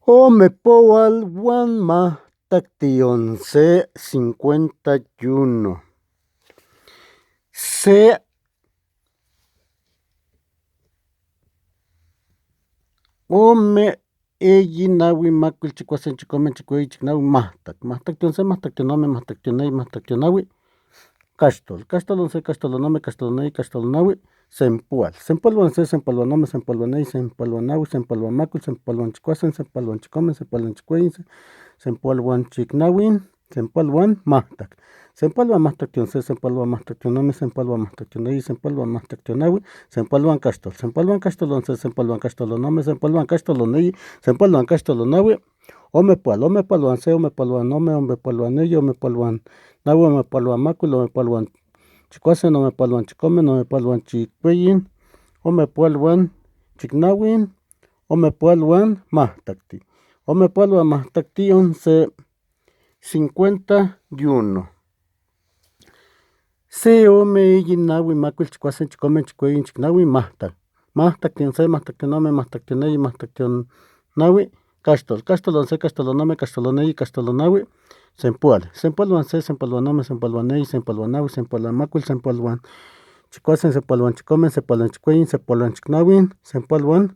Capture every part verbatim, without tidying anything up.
Ome powal wan mahtakiti onse, cincuenta y uno. Se ome eyi nawi makwil chikwase chikome chikweyi chiknawi mahtak. Mahtakiti onse, mahtakiti onome, mahtakiti oneyi, mahtakiti onawi. Kashitolu. Kashitolu onse, kashitolu onome, kashitolu oneyi, kashitolu onawi. Sempual. Sempual wan se, sempual wan ome, sempual wan eyi, sempual wan nawi, sempual wan makwil, sempual wan chikwase, sempual wan chikome, sempual wan chikweyi, se-, sempual wan chiknawi, sempual wan mahtak. Sempual wan mahtakiti onse, sempual wan mahtakiti onome, sempual wan mahtakiti oneyi, sempual wan mahtakiti onawi, sempual wan kashitolu. Sempual wan kashitolu onse, sempual wan kashitolu onome, sempual wan kashitolu oneyi, sempual wan kashitolu onawi. Omepual. Omepual wan se, omepual wan ome, omepual wan eyi, omepual wan nawi, omepual wan makwil, omepual wan chikwase, omepual wan chikome, omepual wan chikweyi, omepual wan chiknawi, omepual wan mahtakiti. Omepual wan mahtakiti onse, cincuenta y uno. Se ome eyi nawi makwil chikwase chikome chikweyi chiknawi mahtak. Mahtakiti onse, mahtakiti onome, mahtakiti oneyi, mahtakiti onawi. Kashitolu. Kashitolu onse, kashitolu onome, kashitolu oneyi, kashitolu onawi. Sempual. Sempual wan se, sempual wan ome, sempual wan eyi, sempual wan nawi, sempual wan makwil, sempual wan chikwase, sempual wan chikome, sempual wan chikweyi, sempual wan chiknawi, sempual wan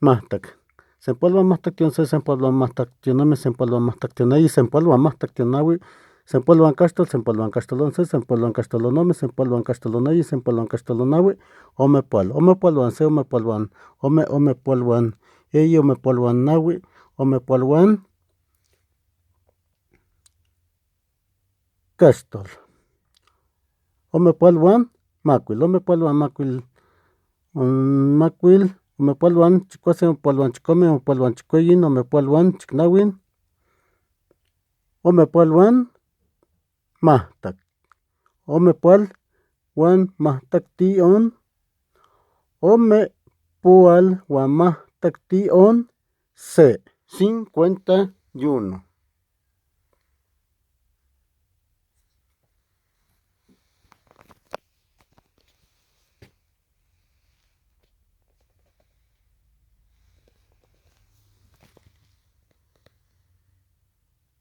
mahtak. Sempual wan mahtakiti onse, sempual wan mahtakiti onome, sempual wan mahtakiti oneyi, sempual wan mahtakiti onawi. Sempual wan kashitolu. Sempual wan kashitolu onse, sempual wan kashitolu onome, sempual wan kashitolu oneyi, sempual wan kashitolu onawi. Omepual. Omepual wan se, omepual wan ome, omepual wan eyi, omepual wan nawi, omepual wan kashitolu. Omepual wan makwil. Omepual wan makwil, mm, makwil. Omepual wan chikwase, omepual wan chikome, omepual wan chikweyi, omepual wan chiknawi. Omepual wan mahtak. Omepual wan mahtakiti on. Omepual wan mahtakiti on se, cincuenta y uno.